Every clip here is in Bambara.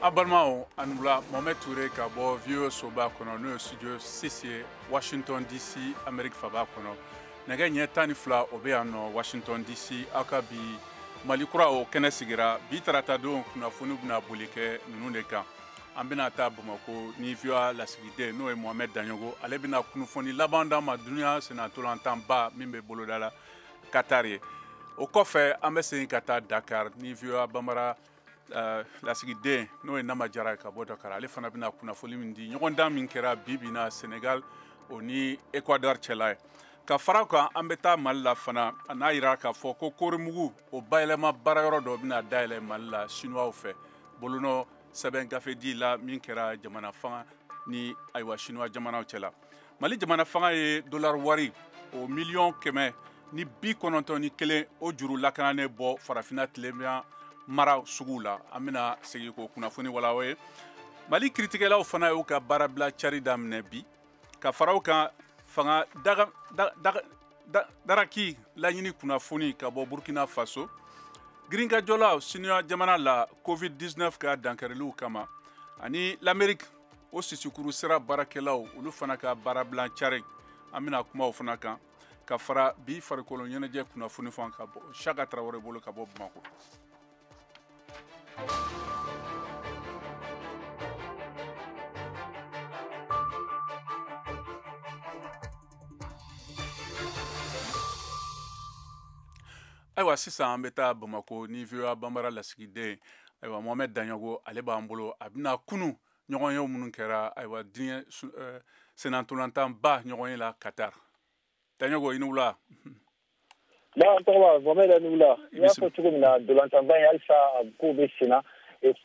A balimaw, a ni wula. Mohamed Touré ka bɔ VOA soba kɔnɔ, n'o ye studio 6 ye, Washington DC, Amérique faba kɔnɔ. Nɛgɛ ɲɛ 12, o bɛ yan nɔ Washington DC. Aw ka bi Mali kura, o kɛnɛ sigira bi tarata don. Kunnafoni bɛna boli kɛ ninnu de kan. An bɛna taa Bamako ni VOA lasigiden, n'o ye Mohamed Daɲogo. Ale bɛna kunnafoni laban d'an ma dunuya sennatolantanba min bɛ boloda la Qatar ye. O kɔfɛ, an bɛ segin ka taa Dakar ni VOA Bambara lasigiden, n'o ye Nama Jara ka bɔ Dakar. Ale fana bɛna kunnafoni min di ɲɔgɔndan min kɛra bi bi na Sénégal o ni Equador cɛla ye. Ka fara o kan, an bɛ taa Mali la fana. A n'a yira k'a fɔ ko korimugu o bayɛlɛma baarayɔrɔ dɔ bɛna dayɛlɛ Mali la Chinois fɛ. Bolonɔ sɛbɛn gafe di la min kɛra jamana fanga ni, ayiwa, Chinois jamanaw cɛ la. Mali jamana fanga ye dollar wari o miliyɔn 191, o juru lakananen bɔ Farafinna tilebenya mara sugu la. An bɛna segin k'o kunnafoni wala ye. Mali kiritigɛlaw fana y'u ka baarabila cari daminɛ bi. Ka fara o kan, fanga daga, daga, daraki laɲini kunnafoni ka bɔ Burkina Faso. Girinkajɔlaw Siniya jamana la, COVID-19 ka dankariliw kama, ani l'Amérique, o sisikuru sira baarakɛlaw, olu fana ka baarabila cari, an bɛna kuma o fana kan. Ka fara bi farikolo ɲɛnajɛ kunnafoni fan ka bɔ Saka Tarawele bolo ka bɔ Bamakɔ. Ayiwa, sisan an bɛ taa Bamako ni VOA Bambara lasigiden, ayiwa, Mohamed Daɲogo. Ale b'an bolo. A bɛna kunu ɲɔgɔnyew minnu kɛra, ayiwa, diɲɛ sennatolantanba ɲɔgɔnye la Qatar. Daɲogo, i ni wula. Ba tɔgɔ Mohamed, ni wula. I y'a fɔ cogo min na, dolantanba in, halisa a ko bɛ sen na.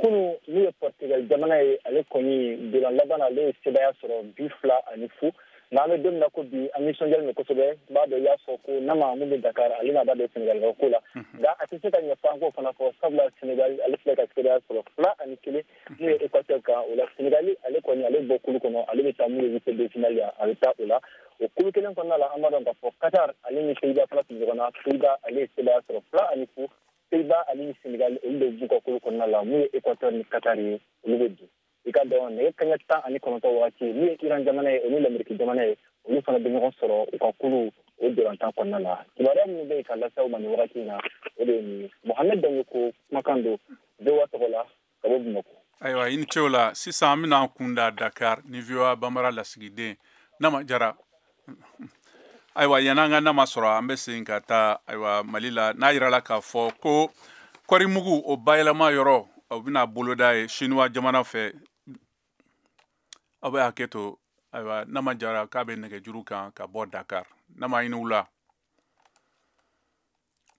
Kunu, n'u ye Portugal jamana ye, ale kɔni dolan laban na, ale ye sebaaya sɔrɔ 2-0. Nka an bɛ don min na ko bi, an nisɔndiyalen don kosɛbɛ. N b'a dɔn i y'a fɔ ko Nama mun bɛ Dakar, ale n'a b'a dɔn Senegal ka ko la. Nka a tɛ se ka ɲɛ f'an k'o fana fɔ, sabula Senegal, ale filɛ ka sebaaya sɔrɔ 2-1, n'o ye Équateur kan. O la, Senegal, ale kɔni, ale bɔ kulu kɔnɔ, ale bɛ taa mun ye huitième de finale ye, a bɛ taa o la. O kulu kelen kɔnɔna la, an b'a dɔn k'a fɔ Qatar, ale ni Pays-Bas fana tun ɲɔgɔn na. Pays-Bas, ale ye sebaaya sɔrɔ 2-0. Pays-Bas, ale ni Senegal, olu de b'u ka kulu kɔnɔna la. Mun ye Équateur ni Qatar ye, olu bɛ bin. I ka dɔn nɛgɛ kaɲɛ 19 wagati, min ye Iran jamana ye, o ni Lamɛriki jamana ye, olu fana bɛ ɲɔgɔn sɔrɔ u ka kulu o dolantan kɔnɔna la. Kibaruya minnu bɛ yen ka lase aw ma nin wagati in na, o de ye nin ye. Mohamed Daɲoko kumakan don VOA tɔgɔ la ka bɔ Bamakɔ. Ayiwa, i ni ce o la. Sisan an bɛna an kun da Dakar ni VOA Bambara lasigiden Nama Jara. Ayiwa, yan'an ka Nama sɔrɔ, an bɛ segin ka taa, ayiwa, Mali la. N'a yirala k'a fɔ ko kɔrimugu o bayɛlɛma yɔrɔ, o bɛna boloda ye Chinois jamana fɛ. Aw bɛ hakɛ to. Ayiwa, Nama Jara k'a bɛ nɛgɛjuru kan ka bɔ Dakar. Nama, i ni wula.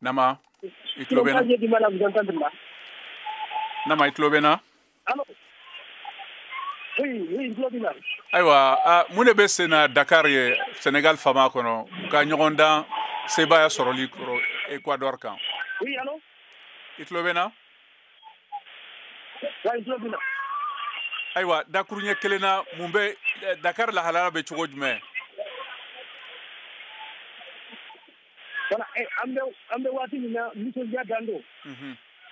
Nama, i tulo bɛ na? Nama, i tulo bɛ na? Ayiwa, mun de bɛ sen na Dakar ye, Senegal fama kɔnɔ, u ka ɲɔgɔndan sebaaya sɔrɔli kɔrɔ Ecuador kan? I tulo bɛ na? Ayiwa, dakuruɲɛ kelen na, mun bɛ Dakar, lahalaya bɛ cogo jumɛn? Voilà, an bɛ waati min na, nisɔndiya dan don.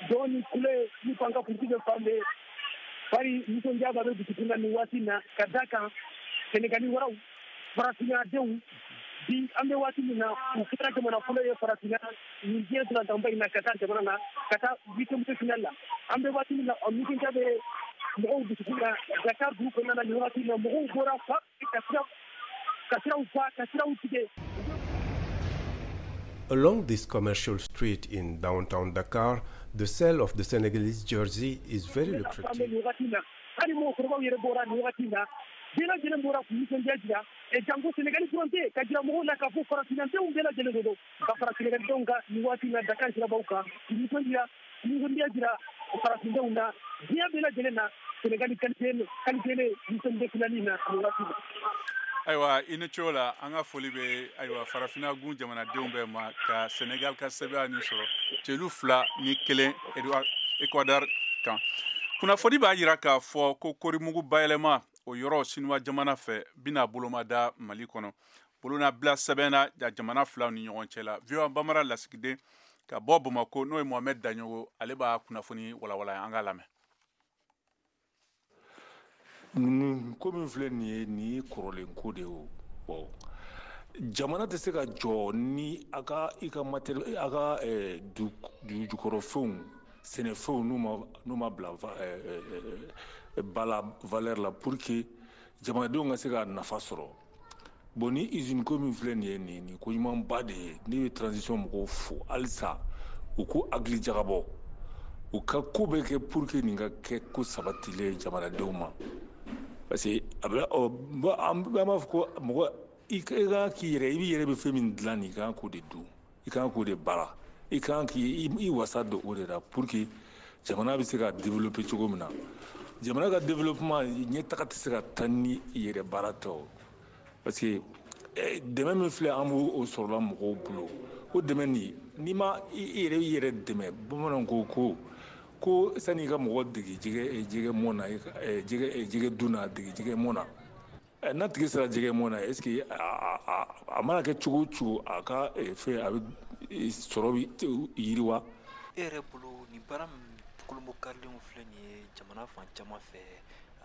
Dɔw ni kule ni ko an ka kuntigi bɛ fan bɛɛ bari, nisɔndiya ba bɛ dusukun na nin waati in na, ka da kan Senegali waraw, farafinnadenw, bi an bɛ waati min na, u kɛra jamana fɔlɔ ye farafinna nin diɲɛ dolantanba in na ka taa jamana na ka taa huitième de finale la. An bɛ waati min na, nisɔndiya bɛ mɔgɔw dusukun na Dakar dugu kɔnɔna na nin waati in na. Mɔgɔw bɔra fa ka sira ka siraw fa ka siraw tigɛ. Along this commercial street in downtown Dakar, the sale of the Senegalese jersey is very lucrative. Nin wagati in na, hali mɔgɔkɔrɔbaw yɛrɛ bɔra nin wagati in na, bɛɛ lajɛlen bɔra k'u nisɔndiya jira. Janko Senegali dɔrɔn tɛ, ka jira mɔgɔw la k'a fɔ farafinnadenw bɛɛ lajɛlen de don, ka fara Senegalidenw kan nin waati in na Dakar sirabaw kan, k'u nisɔndiya jira farafindenw na diɲɛ bɛɛ lajɛlen na, Senegali qualifié huitième de finale in na nin waati in na. Ayiwa, i ni ce o la. An ka foli bɛ, ayiwa, farafinna gun jamanadenw bɛɛ ma ka Senegal ka sɛbɛya nin sɔrɔ celu 2-1 Ecuador kan. Kunnafoni b'a jira k'a fɔ ko korimugu bayɛlɛma o yɔrɔ Sinuwa jamana fɛ bɛna bolomada Mali kɔnɔ. Bolonabila sɛbɛn na jamana filaw ni ɲɔgɔn cɛ la. VOA Bambara lasigiden ka bɔ Bamako, n'o ye Mohamed Daɲogo, ale b'a kunnafoni walawala. An k'a lamɛn. Nin ko min filɛ nin ye, nin ye kɔrɔlen ko de ye o. Bon, jamana tɛ se ka jɔ ni a ka i ka matériel, a ka dugu jukɔrɔfɛnw, sɛnɛfɛnw, n'u ma bila ba la, valeur la, pour que jamanadenw ka se ka nafa sɔrɔ. Bon, ni usine ko min filɛ nin ye, nin ko ɲumanba de ye. Ne bɛ transition mɔgɔw fo halisa, u k'u hakili jagabɔ, u ka ko bɛ kɛ pour que nin ka kɛ ko sabatilen ye jamanadenw ma, parce que a bɛ an b'a fɔ ko mɔgɔ i ka k'i yɛrɛ, i b'i yɛrɛ bɛ fɛn min dilan nin, i kan k'o de dun, i kan k'o de baara, i kan k'i i wasa don o de la, pour que jamana bɛ se ka développer cogo min na. Jamana ka développement ɲɛtaga tɛ se ka taa ni i yɛrɛ baara tɛ o, parce que dɛmɛ min filɛ, an b'o sɔrɔla mɔgɔw bolo. O dɛmɛ nin, n'i ma i yɛrɛ i yɛrɛ dɛmɛ, bamananw ko sani i ka mɔgɔ dege jɛgɛ mɔn na, jɛgɛ dun na, dege jɛgɛ mɔn na. N'a tigi sera jɛgɛ mɔn na, est ce que a mana kɛ cogo o cogo, a ka fɛn a bɛ sɔrɔ bɛ yiriwa. E yɛrɛ bolo, nin baara min kolonbokarilenw filɛ nin ye jamana fan caman fɛ,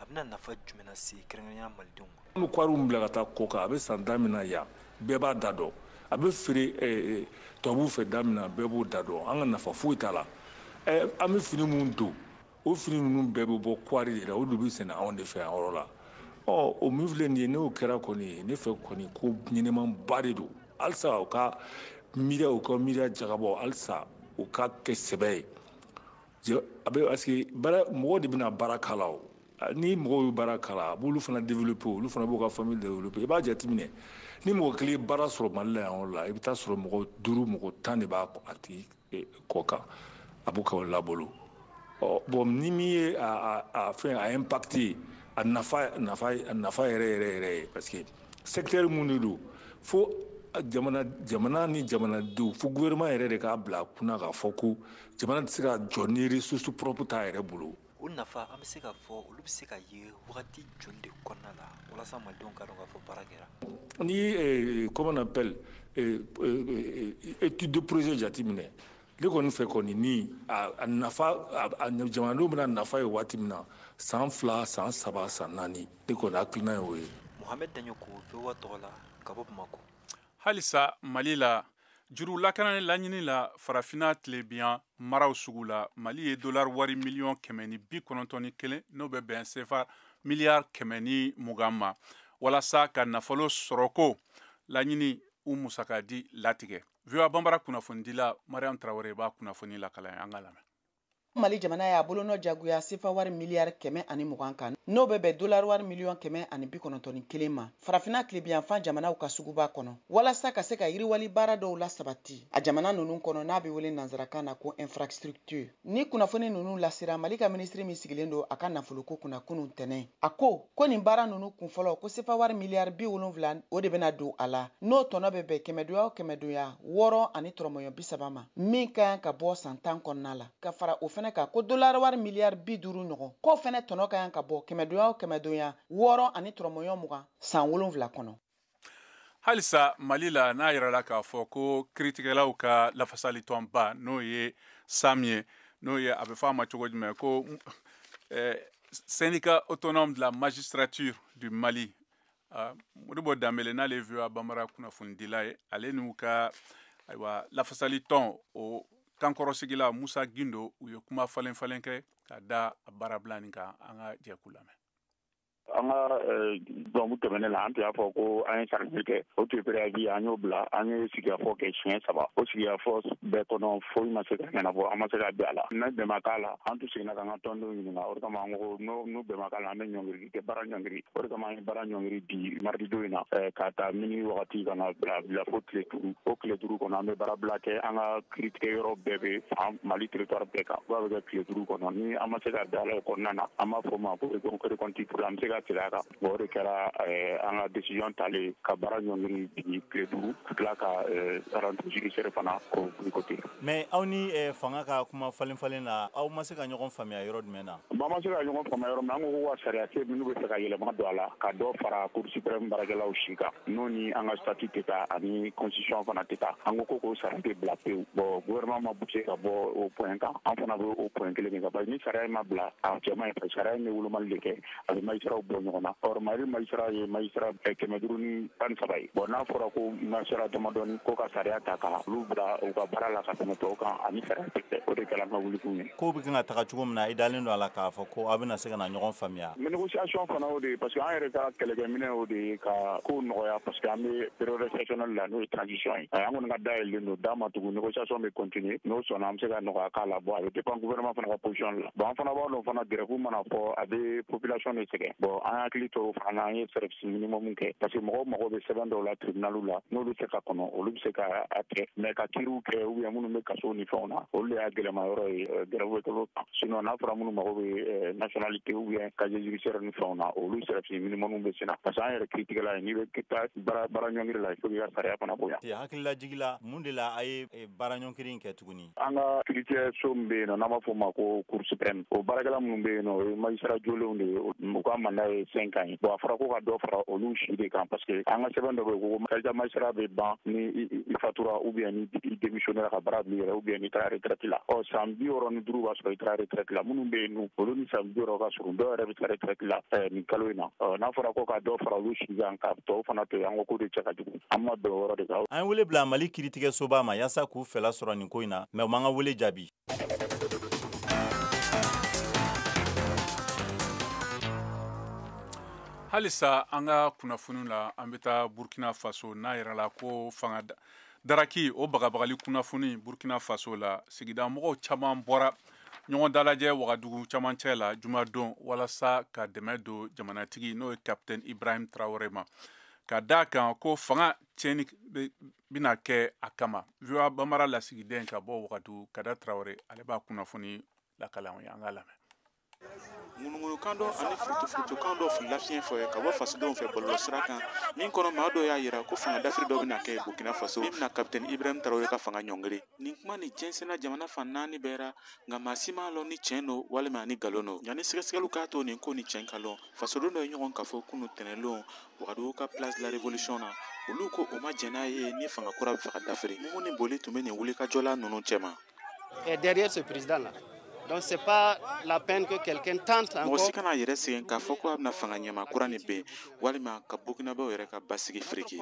a bɛna nafa jumɛn lase, kɛrɛnkɛrɛnnenya malidenw ma? An bɛ kwariw bila ka taa kɔ kan, a bɛ san da min na yan, bɛɛ b'a da dɔn. A bɛ feere tubabuw fɛ da min na, bɛɛ b'o da dɔn. An ka nafa foyi t'a la. An bɛ fini mun don, o fini ninnu bɛɛ bɛ bɔ kwari de la, o de bɛ sɛnɛ anw de fɛ yan yɔrɔ la. Ɔ, o min filɛ nin ye, n'o kɛra kɔni, ne fɛ kɔni, ko ɲɛnɛmanba de don. Halisa u ka miiriya jagabɔ, halisa u ka kɛ sɛbɛ ye. A bɛ parce que baara, mɔgɔw de bɛna baara k'a la. O ni mɔgɔw ye baara k'a la, a b'olu fana développer, olu fana b'u ka famille développer. I b'a jateminɛ, ni mɔgɔ kelen ye baara sɔrɔ Mali la yan yɔrɔ la, i bɛ taa sɔrɔ mɔgɔ duuru, mɔgɔ 10 de b'a a tigi kɔ kan, a b'u ka labolo. Ɔ bon, ni min ye a fɛn a impacté, a nafa yɛrɛ yɛrɛ yɛrɛ ye, parce que secteur mun de don, fo jamana ni jamanadenw, fo gouvernement yɛrɛ de k'a bila a kunna k'a fɔ ko jamana tɛ se ka jɔ ni ressource propre t'a yɛrɛ bolo. O nafa, an bɛ se k'a fɔ olu bɛ se ka ye wagati joli de kɔnɔna la, walasa malidenw ka dɔn k'a fɔ baara kɛra? Ni ye, comment on appelle, étude de projet jateminɛ, ne kɔni fɛ kɔni, ni a nafa, a jamanadenw bɛna nafa ye waati min na, san 2, san 3, san 4, ne kɔni hakilina ye o ye. Mohamed Daɲɔko, VOA tɔgɔ la, ka bɔ Bamakɔ. Halisa Mali la, juru lakanani laɲini la Farafinna tilebiyan maraw sugu la, Mali ye dolari wari miliyɔn 191, n'o bɛ bɛn sefa miliyari 120 ma, walasa ka nafolo sɔrɔko laɲini u musaka di latigɛ. VOA Banbara kunnafonidila Mariam Tarawele b'a kunnafoni lakala, an ka lamɛn. Mali jamana y'a bolonɔ jagoya sefa wari miliyari 120 kan, n'o bɛ bɛn dolari wari miliyɔn 191 ma, Farafinna tilebiyanfan jamanaw ka suguba kɔnɔ, walasa ka se ka yiriwali baara dɔw la sabati a jamana ninnu kɔnɔ, n'a bɛ wele nansarakan na ko infrastructure. Ni kunnafoni ninnu lasera, Mali ka minisiri min sigilen don a ka nafoloko kunna, kunun tɛnɛ, a ko ko nin baara ninnu kunfɔlɔ, ko sefa wari miliyari 70, o de bɛna don a la, n'o tɔnɔ bɛ bɛn kɛmɛdonya o kɛmɛdonya 6 ni tɔrɔmɔɲɔ 30 ma, min ka kan ka bɔ san 10 kɔnɔna la. Ka fara o fɛnɛ kan, ko dolari wari miliyari 50 ɲɔgɔn, k'o fɛnɛ tɔnɔ ka kan ka bɔ kɛmɛdonya o kɛmɛdonya 6 ni tɔrɔmɔɲɔ 20, san 7 kɔnɔ. Halisa Mali la, n'a yɛrɛla k'a fɔ ko kiritigɛlaw ka lafasalitɔnba, n'o ye SAM ye, n'o ye a bɛ fɔ a ma cogo jumɛn ko Syndicat autonome de la magistrature du Mali, Modibo Danbele, n'ale ye VOA Bambara kunnafonidila ye, ale n'u ka ayiwa lafasalitɔn o kankɔrɔsigila Musa Gindo, u ye kuma falen falen kɛ ka da a baarabila nin kan. An ka jɛ k'u lamɛn. An ka dɔnku tɛmɛnen la, an tun y'a fɔ ko an ye sarali kɛ, o tun ye préavis, an y'o bila. An ye sigikafɔ kɛ siɲɛ saba, o sigikafɔ bɛɛ kɔnɔ, foyi ma se ka ɲɛnabɔ, an ma se ka bɛn a la. Ni bɛn ma k'a la, an tun seginna k'an ka tɔndenw ɲininka. O de kama an ko n'u bɛn ma k'a la, an bɛ ɲɔngiri kɛ, baara ɲɔngiri. O de kama an ye baara ɲɔngiri bi mardi don in na, k'a ta minuit wagati ka na bila fo tile 5. O tile 5 kɔnɔ, an bɛ baara bila kɛ an ka kiiritigɛ yɔrɔ bɛɛ bɛ fan Mali territoire bɛɛ kan. B'a bɛ kɛ tile 5 kɔnɔ, ni an ma se ka bɛn a la o kɔnɔna na, an b'a fɔ o ma ko reconduite, an bɛ se ka segin a kan. Bon, o de kɛra an ka décision talen ka baara ɲɔngiri bi tile 5, ka tila ka rentrée judiciaire fana k'o boycotter. Mais aw ni fanga ka kuma falen falen la, aw ma se ka ɲɔgɔn faamuya yɔrɔ jumɛn na? An ma se ka ɲɔgɔn faamuya yɔrɔ min na, an ko ko ka sariya sen minnu bɛ fɛ ka yɛlɛma don a la, ka dɔ fara Cour suprême baarakɛlaw si kan, n'o ni an ka statut tɛ taa ani constitution fana tɛ taa. An ko k'o sariya tɛ bila pewu. Bon, gouvernement ma bouger ka bɔ o point kan, an fana bɛ o point kelen de kan, parce que ni sariya in ma bila, a cɛ man ɲi, parce que sariya in bɛ wolomali de kɛ, a bɛ magistrat bɔ ɲɔgɔn na. Or Mali magistrat ye magistrat 513 ye. Bon, n'a fɔra ko magistrat damadɔni ko ka sariya ta ka olu bila u ka baara la ka tɛmɛ tɔw kan, ani sariya tɛ kɛ, o de kɛra an ka wulikun ye. Ko bɛ kan ka taga cogo min na, i dalen don a la k'a fɔ ko aw bɛna se ka na ɲɔgɔn faamuya? Négociation fana o de ye, parce que an yɛrɛ ka kɛlɛkɛminɛ o de ye ka kow nɔgɔya, parce que an bɛ période exceptionnelle la, n'o ye transition ye. An kɔni ka da yɛlɛlen don, da ma tugu, négociation bɛ continuer. N'o sɔnna, an bɛ se ka nɔgɔya k'a la. Bon, a bɛ dépend gouvernement fana ka position la. Bon, an fana b'a dɔn fana, grève mana fɔ, a bɛ population de sɛgɛn. Bon, an hakili to o fana na, an ye service minimum kɛ, parce que mɔgɔw mago bɛ sɛbɛn dɔw la tribunal la, n'olu tɛ ka kɔnɔ, olu bɛ se ka a kɛ, mais ka kiiriw kɛ ou bien minnu bɛ kaso ni fɛnw na, olu de y'a gɛlɛma yɔrɔ ye grève bɛ kɛ kan. Sinon n'a fɔra minnu mago bɛ nationalité ou bien casier judiciaire ni fɛnw na, olu service minimum bɛ sen na, parce que an yɛrɛ kiiritigɛla ye, n'i bɛ taa baara ɲɔngiri la, il faut k'i ka sariya fana bonya. Hakililajigi la, mun de la a ye baara ɲɔngiri in kɛ tuguni? An ka kiiritigɛso min bɛ yen nɔ, n'an b'a fɔ o ma ko Cour suprême, o baarakɛla minnu bɛ yen nɔ, o ye magistrat jolenw de ye, u ka mandat ye 5 ans ye. Bon, a fɔra ko ka dɔ fara olu si de kan, parce que an ka sɛbɛn dɔ bɛ yen ko qualité magistrat bɛ ban ni i fatura ou bien ni i démissionnera ka baara bila i yɛrɛ, ou bien n'i taara retraite la. Ɔ, san 65 b'a sɔrɔ i taara retraite la. Minnu bɛ yen nɔ, olu ni san 60 ka surun, dɔw yɛrɛ bɛ taa retraite la nin kalo in na. Ɔ, n'a fɔra ko ka dɔ fara olu si kan ka tɔw fana to yen, an ko k'o de cɛ ka jugu, an ma bɛn o yɔrɔ de kan. An ye wele bila Mali kiiritigɛsoba ma yaasa k'u fɛla sɔrɔ nin ko in na, mais u m'an ka wele jaabi. Halisa an ka kunnafoniw la, an bɛ taa Burkina Faso. N'a yɛrɛ la ko fanga daraki o bagabagali kunnafoni Burkina Faso la, sigida mɔgɔw caman bɔra ɲɔgɔn dalajɛ Wagadugu camancɛ la jumadon walasa ka dɛmɛ don jamanatigi, n'o ye Capitaine Ibrahim Traoré ma, ka d'a kan ko fanga tiɲɛni bɛna kɛ a kama. VOA Bambara lasigiden ka bɔ Wagadugu, Kada Traoré, ale b'a kunnafoni lakale anw ye, an k'a lamɛn. Ŋunuŋunukan dɔ ani furutufurutukan dɔ filila fiɲɛ fɛ ka bɔ fasodenw fɛ bɔlɔlɔsira kan, min kɔnɔ maa dɔw y'a yira ko fanga dafiri dɔ bɛna kɛ Burkina Faso min bɛna Capitaine Ibrahim Traoré ka fanga ɲɔngiri. Nin kuma nin jɛnsɛnna jamana fan 4 bɛɛ ra, nka maa si m'a lɔn ni tiɲɛ don walima ni nkalon don. Yanni sɛgɛsɛgɛliw k'a to nin ko ni tiɲɛ ka lɔn, fasoden dɔ ye ɲɔgɔn kafo kunu tɛnɛlon Wagadugu ka place de la révolution na. Olu ko o ma jɛn n'a ye ni fanga kura bɛ fɛ ka dafiri. Mugu ni boli tun bɛ nin wulikajɔla ninnu cɛma. Et derrière ce président là, donc c'est pas la peine que quelqu'un tente encore. Mɔgɔ si kana yɛrɛ sɛgɛn k'a fɔ ko a bɛna fanga ɲɛma kura nin ben walima ka Burkinabɛw yɛrɛ ka basigi firiki.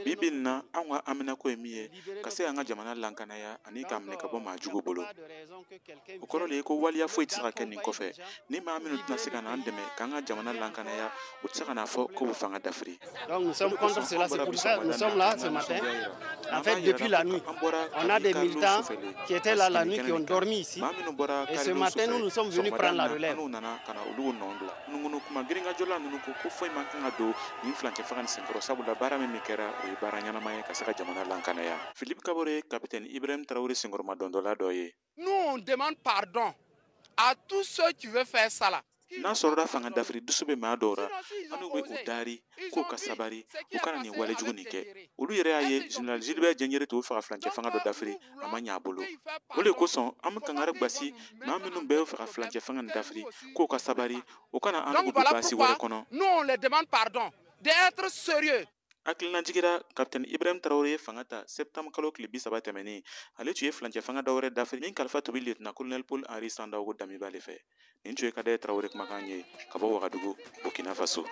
Bi bi in na, anw ka haminako ye min ye, ka se an ka jamana lankanaya ani k'a minɛ ka bɔ maa jugu bolo. O kɔrɔ de ye ko waleya foyi tɛ se ka kɛ nin kɔfɛ. Ni maa minnu tɛna se ka n'an dɛmɛ k'an ka jamana lankanaya, u tɛ se ka n'a fɔ k'u bɛ fanga dafiri. Donc nous sommes contre cela, c'est pour ça que nous sommes là ce matin. En fait, depuis la nuit, on a des militants qui étaient là la nuit, qui ont dormi ici. Et ce matin, nous nous sommes venus prendre la relève. N'u nana ka na olu nɔ bila. Ŋunuŋunu kuma girinkajɔla ninnu ko ko foyi man kan ka don nin furancɛ fanga nin senkɔrɔ, sabula baara min kɛra, o ye baara ɲɛnama ye ka se ka jamana lankanaya. Philippe Kabore ye Capitaine Ibrahim Traoré senkɔrɔma dɔndɔla dɔ ye. Nous, on demande pardon à tous ceux qui veulent faire ça là. N'a sɔrɔla fanga dafiri dusu bɛ maa dɔw ra, an'u bɛ u dari k'u ka sabari, u kana nin walejugu nin kɛ. Olu yɛrɛ y'a ye Général Gilbert Diendéré t'o faga furancɛ fanga dɔ dafiri, a ma ɲɛ a bolo. O de kosɔn an bɛ kangari gbasi maa minnu bɛɛ bɛ fɛ ka furancɛ fanga nin dafiri, k'u ka sabari, u kana an Donc don voilà baasi wɛrɛ pourquoi kɔnɔ. nous, on les demande pardon d'être sérieux. Hakilinajigira, Capitaine Ibrahim Traoré ye fanga ta septembre kalo tile 30 tɛmɛnen. Ale tun ye furancɛ fanga dɔ wɛrɛ dafiri min kalifa tun bɛ lieutenant colonel Paul Henri Sandaogo Damiba le fɛ. Nin tun ye Kadɛ Traoré kumakan ye ka bɔ Wagadugu, Burkina Faso.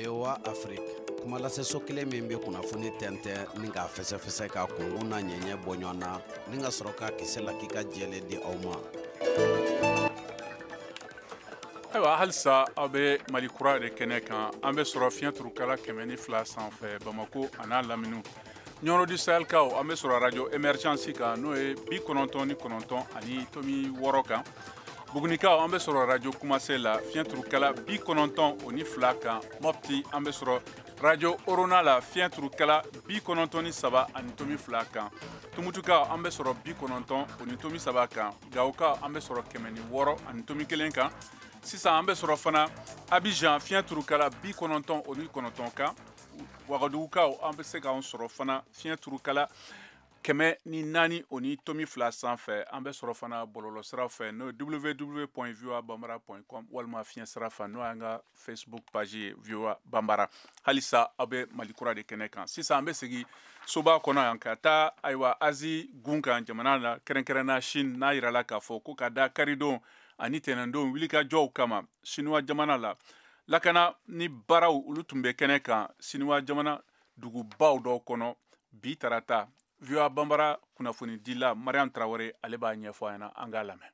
VOA Afrique, kuma lase so kelen min bɛ kunnafoni tɛntɛn ni k'a fɛsɛfɛsɛ, ka kunkun n'a ɲɛɲɛ bɔ ɲɔgɔn na, ni ka sɔrɔ k'a kisɛ la k'i ka jɛlen di aw ma. Ayiwa, halisa aw bɛ Mali Kura de kɛnɛ kan. An bɛ sɔrɔ fiɲɛ turukala 102 sanfɛ Bamako a n'a laminiw. Ɲɔrɔ du Sahelkaw, an bɛ sɔrɔ radio Emergence kan, n'o ye 99.6 kan. Bugunikaw, an bɛ sɔrɔ radio Kumase la, fiɲɛ turukala 92 kan. Mɔpti, an bɛ sɔrɔ radio Orona la, fiɲɛ turukala 93.2 kan. Tumutukaw, an bɛ sɔrɔ 90.3 kan. Gawokaw, an bɛ sɔrɔ 106.1 kan. Sisan an bɛ sɔrɔ fana Abidjan, fiɲɛ turukala 99 kan. Wagadugukaw, an bɛ se k'an sɔrɔ fana fiɲɛ turukala 104.2 sanfɛ. An bɛ sɔrɔ fana bɔlɔlɔsira fɛ, n'o ye www.voabambara.com, walima fiɲɛ sira fɛ, n'o y'an ka Facebook page ye, VOA Bambara. Halisa aw bɛ Mali Kura de kɛnɛ kan. Sisan an bɛ segin soba kɔnɔ yan ka taa, ayiwa, Asie gun kan jamana la, kɛrɛnkɛrɛnna Chine, n'a yirala k'a fɔ ko ka da karidon ani tɛnɛndon wulikajɔw kama Sinuwa jamana la, lakana ni baaraw olu tun bɛ kɛnɛ kan Sinuwa jamana dugubaw dɔw kɔnɔ bi tarata. VOA Bambara kunnafonidila Mariam Traoré, ale b'a ɲɛfɔ an ɲɛna. An k'a lamɛn.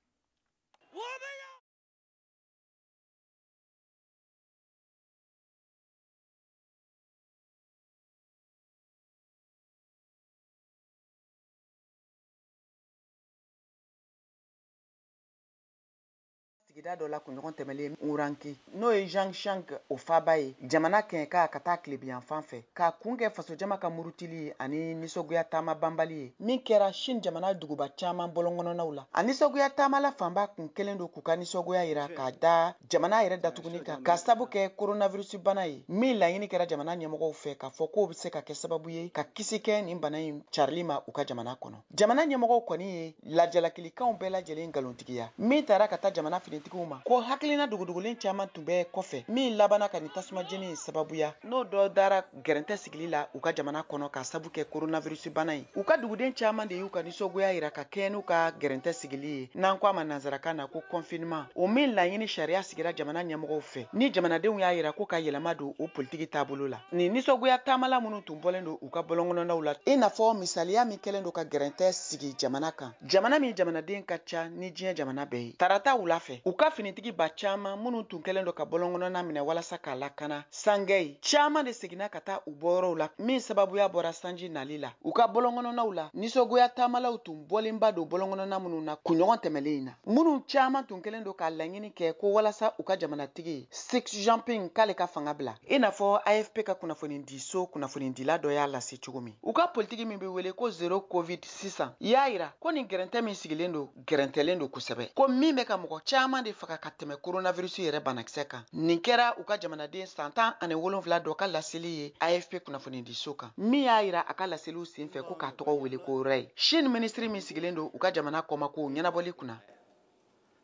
Sigida dɔ la kunɲɔgɔn tɛmɛlen Uranki, n'o ye Zhangjiang o faaba ye, jamana kɛɲɛka ka taa tilebiyanfan fɛ, k'a kun kɛ fasojama ka murutili ani nisɔngoya taama banbali ye min kɛra Chine jamana duguba caman bɔlɔnkɔnɔnaw la. A nisɔngoya taamala fanba kun kelen don k'u ka nisɔngoya yira k'a da jamana yɛrɛ datuguni kan ka sabu kɛ coronavirus bana ye, min laɲini kɛra jamana ɲɛmɔgɔw fɛ k'a fɔ k'o bɛ se ka kɛ sababu ye ka kisi kɛ nin bana in carili ma u ka jamana kɔnɔ. Jamana ɲɛmɔgɔw kɔni ye lajalakilikanw bɛɛ lajɛlen nkalontigiya min taara ka taa jamana finitigiw ma ko hakilina dogodogolen caman tun bɛ kɔfɛ min labanna ka nin tasuma jeni in sababuya, n'o dɔ dara gɛrɛntɛ sigili la u ka jamana kɔnɔ ka sabu kɛ coronavirus bana ye. U ka duguden caman de y'u ka nisɔngoya yira ka kɛɲɛ n'u ka gɛrɛntɛ sigili ye, n'an ko a ma nansarakan na ko confinement, o min laɲini sariya sigira jamana ɲɛmɔgɔw fɛ ni jamanadenw y'a yira ko ka yɛlɛma don o politiki taabolo la. Nin nisɔngoya taamala minnu tun bɔlen don u ka bɔlɔnkɔnɔnaw la, i n'a fɔ misaliya min kɛlen don ka gɛrɛntɛ sigi jamana kan, jamana min jamanaden ka ca ni diɲɛ jamana bɛɛ ye. Tarata wula fɛ, u ka finitigi ba caman minnu tun kɛlen don ka bɔlɔnkɔnɔna minɛ walasa k'a lakana sangɛ, caman de seginna ka taa u bɔyɔrɔw la, min sababuya bɔra sanji nali la u ka bɔlɔnkɔnɔnaw la. Nisɔngoya taamalaw tun bɔlenba don bɔlɔnkɔnɔna minnu na kunɲɔgɔn tɛmɛlen in na, minnu caman tun kɛlen don k'a laɲini kɛ ko walasa u ka jamanatigi Xi Jinping k'ale ka fanga bila, i n'a fɔ AFP ka kunnafonidiso kunnafonidila dɔ y'a lase cogo min. U ka politiki min bɛ wele ko zéro covid sisan y'a yira ko nin gɛrɛntɛ min sigilen don, gɛrɛntɛlen don kosɛbɛ, ko min bɛ ka mɔgɔ caman de faga ka tɛmɛ coronavirus yɛrɛ banakisɛ kan. Nin kɛra u ka jamanaden san 17 dɔ ka laseli ye AFP kunnafonidiso kan, min y'a yira a ka laseliw senfɛ ko k'a tɔgɔ wele ko Ray. Chine minisiri min sigilen don u ka jamana kɔmakow ɲɛnabɔli kunna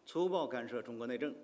粗暴干涉中国内政，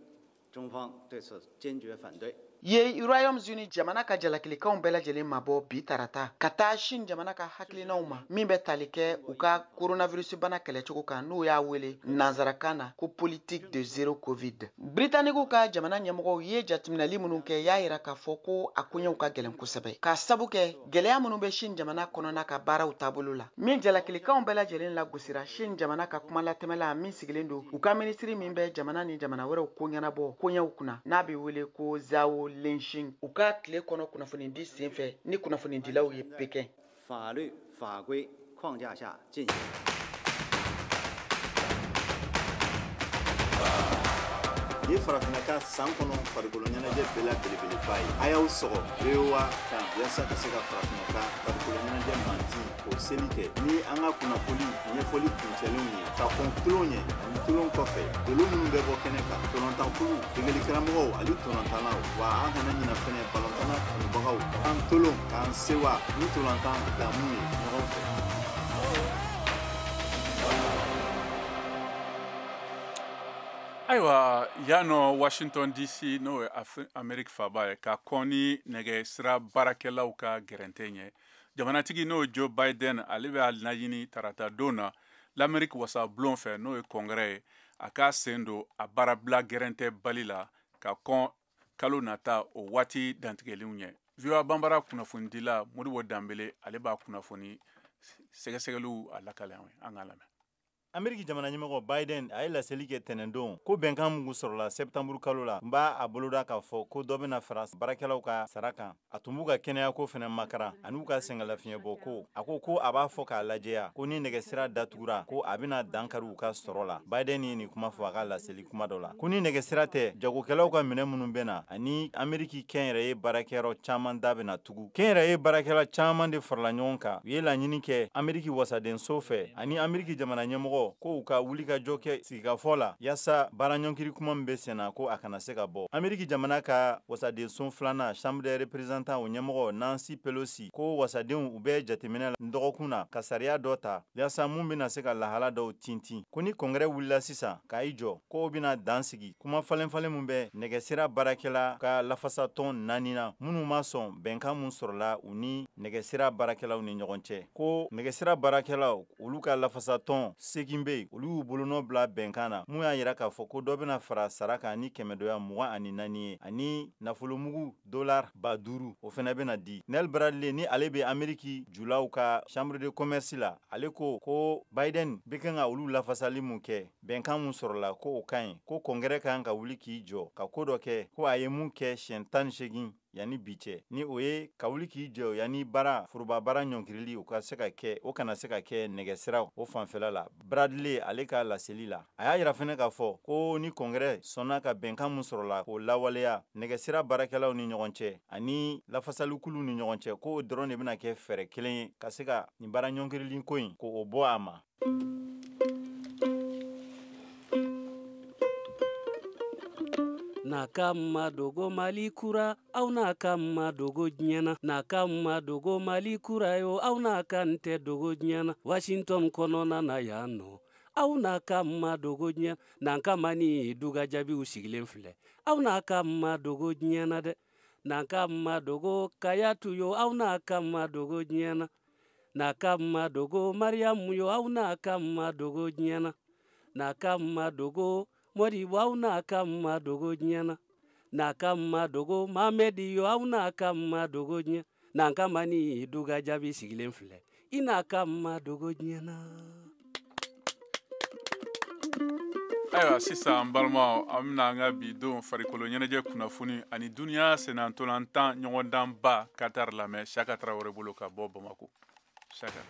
中方对此坚决反对。 ye Royaume-Uni jamana ka jalakilikanw bɛɛ lajɛlen mabɔ bi tarata ka taa Chine jamana ka hakilinaw ma min bɛ tali kɛ u ka coronavirus bana kɛlɛcogo kan, n'u y'a wele nansarakan na ko politique de zéro covid. Britanikiw ka jamana ɲɛmɔgɔw ye jateminɛli minnu kɛ y'a yira k'a fɔ ko a koɲɛw ka gɛlɛn kosɛbɛ, k'a sabu kɛ gɛlɛya minnu bɛ Chine jamana kɔnɔna ka baaraw taabolo la, min jalakilikanw bɛɛ lajɛlen lagosira Chine jamana ka kumalatɛmɛla min sigilen don u ka minisiri min bɛ jamana ni jamana wɛrɛw ko ɲɛnabɔ koɲɛw kunna, n'a bɛ wele ko Zhao Lijian, u ka tile kɔnɔ kunnafonidi senfɛ ni kunnafonidilaw ye Pekin. 法律法规框架下进行。 Ni farafinna ka san kɔnɔ farikolo ɲɛnajɛ bɛɛ la belebeleba ye, a y'aw sɔgɔ VOA kan yaasa ka se ka farafinna ka farikolo ɲɛnajɛ manti k'o seli kɛ ni an ka kunnafoli ɲɛfɔli kuncɛlenw ye, ka kɔn tulon ɲɛ ani tulon kɔfɛ, dolo minnu bɛ bɔ kɛnɛ kan, tɔnɔntankulu, degelikaramɔgɔw ani tɔnɔntannaw. Wa an kana ɲina fɛnɛ balontanna kanubagaw k'an tolon k'an sewa ni tolontan damu ye ɲɔgɔn fɛ. Ayiwa, yan nɔ Washington DC, n'o ye Amerique faba ye, ka kɔn ni nɛgɛ sira baarakɛlaw ka gɛrɛntɛ ɲɛ, jamanatigi n'o ye Joe Biden, ale bɛ a laɲini tarata don na l'Amérique wasabulon fɛ, n'o ye congrès ye, a k'a sen don a baarabila gɛrɛntɛ bali la ka kɔn kalo nata o waati dantigɛlenw ɲɛ. VOA Banbara kunnafonidila Modibo Danbele, ale b'a kunnafoni sɛgɛsɛgɛliw a lakale an ye, an k'a lamɛn. Ameriki jamana ɲɛmɔgɔ Biden a ye laseli kɛ tɛnɛndon ko bɛnkan mun sɔrɔla sɛptanburu kalo la n b'a a boloda k'a fɔ ko dɔ bɛna fara baarakɛlaw ka sara kan. A tun b'u ka kɛnɛyako fana makara ani u ka sɛgɛnlafiɲɛbɔ ko. A ko ko a b'a fɔ k'a lajɛya ko ni nɛgɛsira datugura ko a bɛna dankari u ka sɔrɔ la. Biden ye nin kuma fɔ a ka laseli kuma dɔ la ko ni nɛgɛsira tɛ, jagokɛlaw ka minɛn minnu bɛ na ani Ameriki kɛnyɛrɛye baarakɛyɔrɔ caman da bɛna tugu. Kɛnyɛrɛye baarakɛla caman de farala ɲɔgɔn kan, u ye laɲini kɛ Ameriki wasadenso fɛ ani Ameriki jamana ɲɛmɔgɔ ko u ka wulikajɔ kɛ sigikafɔ la yaasa baara ɲɔnkiri kuma min bɛ senna ko a kana se ka bɔ. Ameriki jamana ka wasadenso filanan, Chambre des représentants, o ɲɛmɔgɔ Nancy Pelosi ko wasadenw u bɛ jateminɛ la dɔgɔkun na ka sariya dɔ ta yaasa mun bɛna se ka lahala dɔw tintin. Ko ni kɔngɛrɛ wulila sisan k'a i jɔ, k'o bɛna dan sigi kuma falen-falen mun bɛ nɛgɛsira baarakɛla ka lafasatɔn naani na minnu ma sɔn bɛnkan mun sɔrɔla u ni nɛgɛsira baarakɛlaw ni ɲɔgɔn cɛ. Ko nɛgɛsira baarakɛlaw olu ka lafasatɔn 8 bɛ yen, olu y'u bolonɔ bila bɛnkan na mun y'a yira k'a fɔ ko dɔ bɛna fara sara kan ni kɛmɛdoya 24 ye ani nafolomugu $5,000 o fana bɛna di. Nel Bradley ni ale bɛ Ameriki julaw ka chambre de commerce la, ale ko ko Biden bɛ kan ka olu lafasali mun kɛ, bɛnkan mun sɔrɔla ko o ka ɲi, ko kɔngɛrɛ kan ka wuli k'i jɔ ka ko dɔ kɛ, ko a ye mun kɛ siɲɛ 18 yanni bi cɛ, ni o ye ka wuli k'i jɔ yanni baara foroba baara ɲɔnkirili o ka se ka kɛ, o kana se ka kɛ nɛgɛsiraw o fanfɛla la. Bradley ale ka laseli la, a y'a yira fɛnɛ k'a fɔ ko ni kɔngɛrɛ sɔnna ka bɛnkan mun sɔrɔla k'o lawaleya nɛgɛsira baarakɛlaw ni ɲɔgɔn cɛ ani lafasalikuluw ni ɲɔgɔn cɛ, k'o dɔrɔn de bɛna kɛ fɛɛrɛ kelen ye ka se ka nin baara ɲɔnkirili ko in k'o bɔ a ma. N'a ka ma dogo Mali kura, aw n'a ka ma dogo diɲɛ na. N'a ka ma dogo Mali kura yo, aw n'a ka n tɛ dogo diɲɛ na. Washington kɔnɔna na yan nɔ, aw n'a ka ma dogo diɲɛ. N'an ka ma ni duga jaabiw sigilen filɛ, aw n'a ka ma dogo diɲɛ na dɛ. N'an ka ma dogo Kayatu yo, aw n'a ka ma dogo diɲɛ na. N'a ka ma dogo Mariyamu yo, aw n'a ka ma dogo diɲɛ na. N'a ka ma dogo Modibo, aw n'a ka ma dogo diɲɛ na. N'a ka ma dogo Mamɛdi yo, aw n'a ka ma dogo diɲɛ. N'an ka ma ni duga jaabi sigilen filɛ, i n'a ka ma dogo diɲɛ na. Ayiwa, sisan an balimaw, an bɛna an ka bi don farikolo ɲɛnajɛ kunnafoni ani duniya sennantolantan ɲɔgɔndanba Qatar lamɛn Saka Tarawele bolo ka bɔ Bamako. Saka.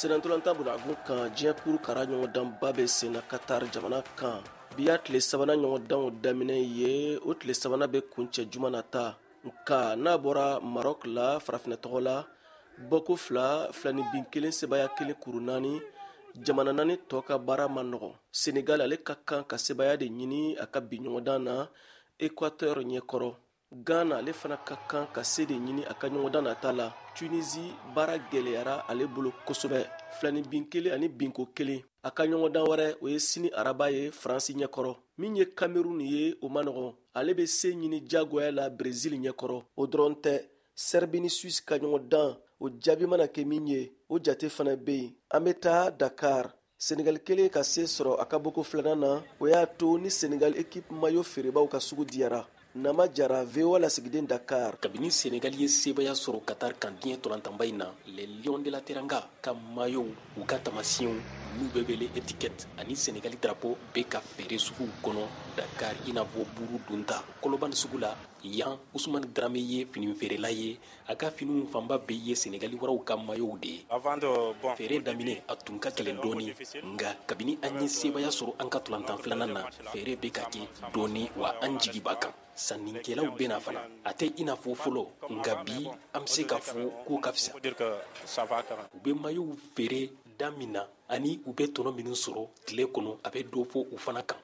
Senantolantan bolagun kan, diɲɛ kuru kara ɲɔgɔndanba bɛ senna Qatar jamana kan. Bi y'a tile sabanan ɲɔgɔndanw daminɛ ye, o tile sabanan bɛ kuncɛ juma nata. Nka n'a bɔra Maroc la farafinna tɔgɔ la, bɔko 2, 2-1, sebaya 1, kuru 4, jamana naani tɔ ka baara man nɔgɔn. Senegal ale ka kan ka sebaya de ɲini a ka bi ɲɔgɔndan na Équateur ɲɛkɔrɔ. Ghana ale fana ka kan ka se de ɲini a ka ɲɔgɔndan nata la. Tunisie baara gɛlɛyara ale bolo kosɛbɛ, 2-1 ani binko 1. A ka ɲɔgɔndan wɛrɛ o ye sini araba ye Faransi ɲɛkɔrɔ. Min ye Cameroun ye, o man nɔgɔn, ale bɛ se ɲini jagoya la Brésil ɲɛkɔrɔ. O dɔrɔn tɛ, Serbie ni Suisse ka ɲɔgɔndan o jaabi mana kɛ min ye, o jate fana bɛ yen. An bɛ taa Dakar. Senegal kelen ka se sɔrɔ a ka bɔko filanan na, o y'a to ni Senegal équipe maillot feerebaw ka sugu diyara. Nama Jara, VOA lasigiden Dakar. Kabini Senegal ye sebaya sɔrɔ Qatar kan diɲɛ tolantanba in na, les Lions de la Teranga ka maillot u ka taamasiyɛnw n'u bɛ wele étiquette ani Senegal drapeau bɛ ka feere suguw kɔnɔ Dakar i n'a fɔ buru dunta. Kɔlɔbani sugu la yan, Usumani Darame ye fini feerela ye, a ka finiw fanba bɛɛ ye Senegali waraw ka maillot de ye. Feere daminɛ a tun ka gɛlɛn dɔɔni, nka kabini an ye sebaya sɔrɔ an ka tolantan filanan na, feere bɛ ka kɛ dɔɔni wa an jigi b'a kan. Sannikɛlaw bɛ na fana, a tɛ i n'a fɔ fɔlɔ, nka bi an bɛ se k'a fɔ k'o ka fisa. U bɛ maillot feere da min na, Ani u bɛ tɔnɔ minnu sɔrɔ tile kɔnɔ, a bɛ dɔ fɔ u fana kan.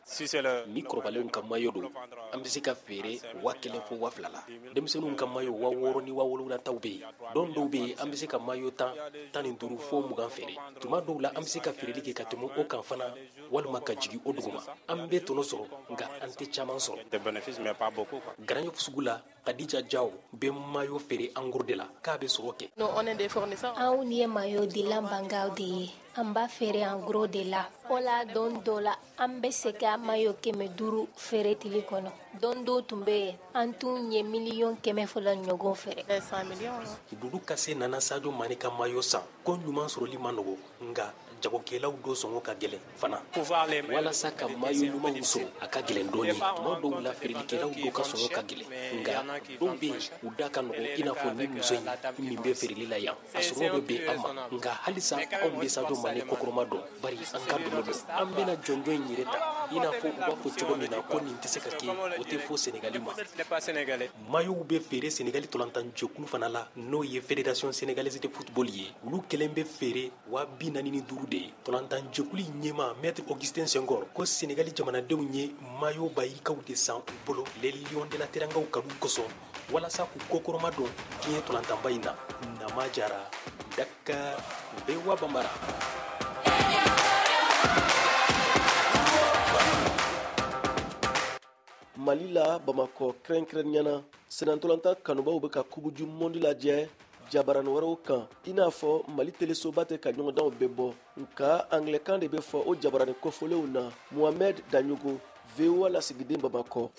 Ni kɔrɔbalenw ka mayo don, an bɛ se ka feere 1000 fo 2000 la. Denmisɛnninw ka mayo 6000 ni 7000 taw bɛ yen. Don dɔw bɛ yen, an bɛ se ka mayo 10, 15 fo 20 feere. Tuma dɔw la, an bɛ se ka feereli kɛ ka tɛmɛ o kan fana, walima ka jigin o duguma. An bɛ tɔnɔ sɔrɔ, nka an tɛ caman sɔrɔ. Grand Yoff sugu la, Khadija Diaw bɛ mayo feere en gros de la, k'a bɛ sɔrɔ kɛ. Anw ye mayo dilanbagaw de ye, an b'a feere en gros de la. O la, don dɔ la, an bɛ se ka mayo 500 feere tile kɔnɔ. Don dɔ tun bɛ yen, an tun ye 200 millions ɲɔgɔn feere. Dudu Kase nana Sadio Mane ka mayo san. Ko ɲuman sɔrɔli man nɔgɔ, nka jagokɛlaw dɔ sɔngɔ ka gɛlɛn fana. Walasa ka mayo ɲumanw sɔrɔ, a ka gɛlɛn dɔɔni. Tuma dɔw la, feerelikɛlaw dɔw ka sɔngɔ ka gɛlɛn, nka dɔw bɛ yen, u da ka nɔgɔ, i n'a fɔ ni muso in min bɛ feereli la yan. A sɔngɔ bɛ bɛn an ma, nka halisa anw bɛ Sadio Mane kɔkɔrɔma dɔn, bari an ka dɔnɔ don. An bɛna jɔnjɔn in yɛrɛ ta, i n'a fɔ u b'a fɔ cogo min na ko nin tɛ se ka kɛ, o tɛ fɔ Senegali ma. Mayow bɛ feere Senegali tolantanjɛkulu fana la, n'o ye Fédération sénégalaise de football ye. Olu kelen bɛ feere 45 de ye. Tolantanjɛkulu in ɲɛmaa Maître Augustin Senghor ko Senegali jamanadenw ye mayo bayikaw de san u bolo Les Lions de la Terangaw kanu kosɔn, walasa k'u kɔkɔrɔma don diɲɛ tolantanba in na. Nama Jara, Dakar, VOA Bambara. Mali la, Bamakɔ kɛrɛnkɛrɛnnenya na, sennantolatan kanubaw bɛ ka Coupe du monde lajɛ jabarani wɛrɛw kan, i n'a fɔ Mali telesoba tɛ ka ɲɔgɔndanw bɛɛ bɔ, nka anglɛkan de bɛ fɔ o jabarani kofɔlenw na. Mohamed Daɲogo, VOA lasigiden, Bamakɔ.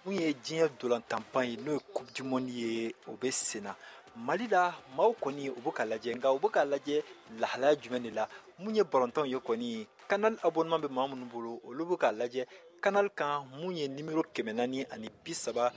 Mun ye diɲɛ dolantanba ye, n'o ye Coupe du monde ye, o bɛ sen na Mali la. Maaw kɔni, u bɛ ka lajɛ, nka u bɛ ka lajɛ lahalaya jumɛn de la? Mun ye balontanw ye kɔni, Canal abonnement bɛ maa minnu bolo, olu bɛ k'a lajɛ Canal kan, mun ye numéro 435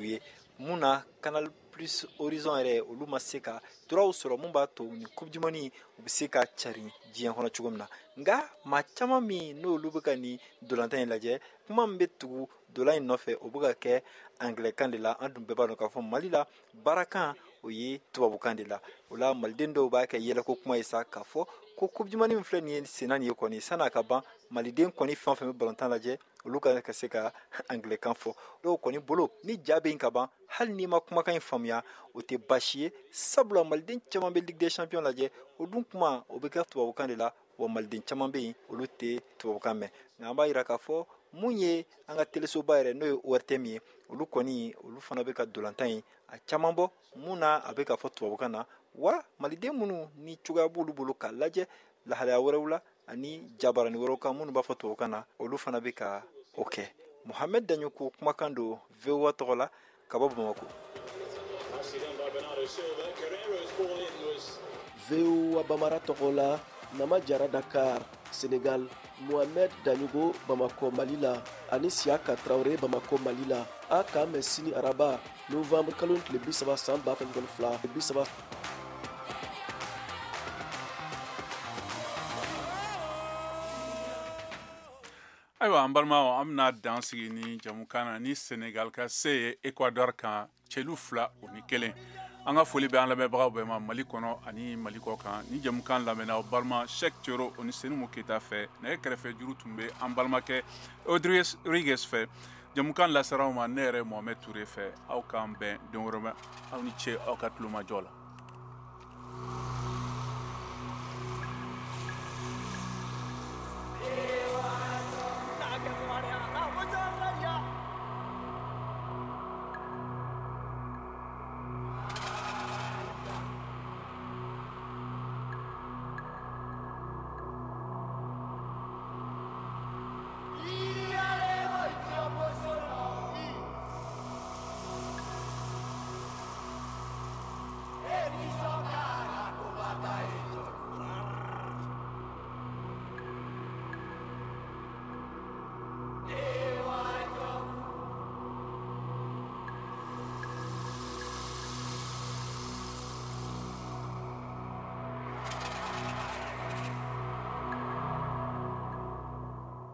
ye. Mun na Canal Plus Horizon yɛrɛ, olu ma se ka droit sɔrɔ mun b'a to ni Coupe du monde u bɛ se ka cari diɲɛ kɔnɔ cogo min na? Nka maa caman min n'olu bɛ ka nin dolantan in lajɛ, kuma min bɛ tugu dolan in nɔfɛ, o bɛ ka kɛ anglais-kan de la. An dun bɛɛ b'a dɔn k'a fɔ Mali la, baarakan o ye tubabukan de la. O la, maliden dɔw b'a kɛ yɛlɛko kuma ye sa, k'a fɔ ko Coupe du monde min filɛ nin ye senna nin ye kɔni, san'a ka ban, maliden kɔni fɛn o fɛn bɛ balontan lajɛ, olu ka se ka anglais-kan fɔ. Dɔw kɔni bolo, ni ja bɛ yen ka ban, hali n'i ma kumakan in faamuya, o tɛ baasi ye, sabula maliden caman bɛ Ligue des champions lajɛ, o dun kuma o bɛ kɛ tubabukan de la. Wa maliden caman bɛ yen, olu tɛ tubabukan mɛn. Nka an b'a yira k'a fɔ mun ye an ka telesoba yɛrɛ, n'o ye ORTM ye, olu kɔni, olu fana bɛ ka dolantan in a caman bɔ, mun na a bɛ ka fɔ tubabukan na. Wa maliden minnu ni cogoya b'olu bolo k'a lajɛ lahalaya wɛrɛw la ani jabarani wɛrɛw kan minnu b'a fɔ tubabukan na, olu fana bɛ ka o kɛ. Mohamed Daɲoko kumakan don VOA tɔgɔ la ka bɔ Bamakɔ. VOA Bambara tɔgɔ la, Nama Jara, Dakar, Senegal. Mohamed Daɲogo, Bamakɔ, Mali la, ani Siyaka Tarawele, Bamakɔ, Mali la. A k'an mɛn sini araba, novembre kalo tile 30 san 2022 30. Ayiwa, an balimaw, an bɛna dan sigi ni jamukan na ni Senegal ka se ye Ecuador kan celu 2-1. An ka foli bɛ an lamɛnbagaw bɛɛ ma Mali kɔnɔ ani Mali kɔ kan. Ni jamukan lamɛnna aw balima Cheick Thioro o ni Senimu Keyita fɛ. Nɛgɛ kɛrɛfɛ juru tun bɛ an balimakɛ Audrey Rigues fɛ. Jamukan lasera aw ma ne yɛrɛ Mohamed Touré fɛ. Aw k'an bɛn don wɛrɛ ma. Aw ni ce aw ka tulomajɔ la.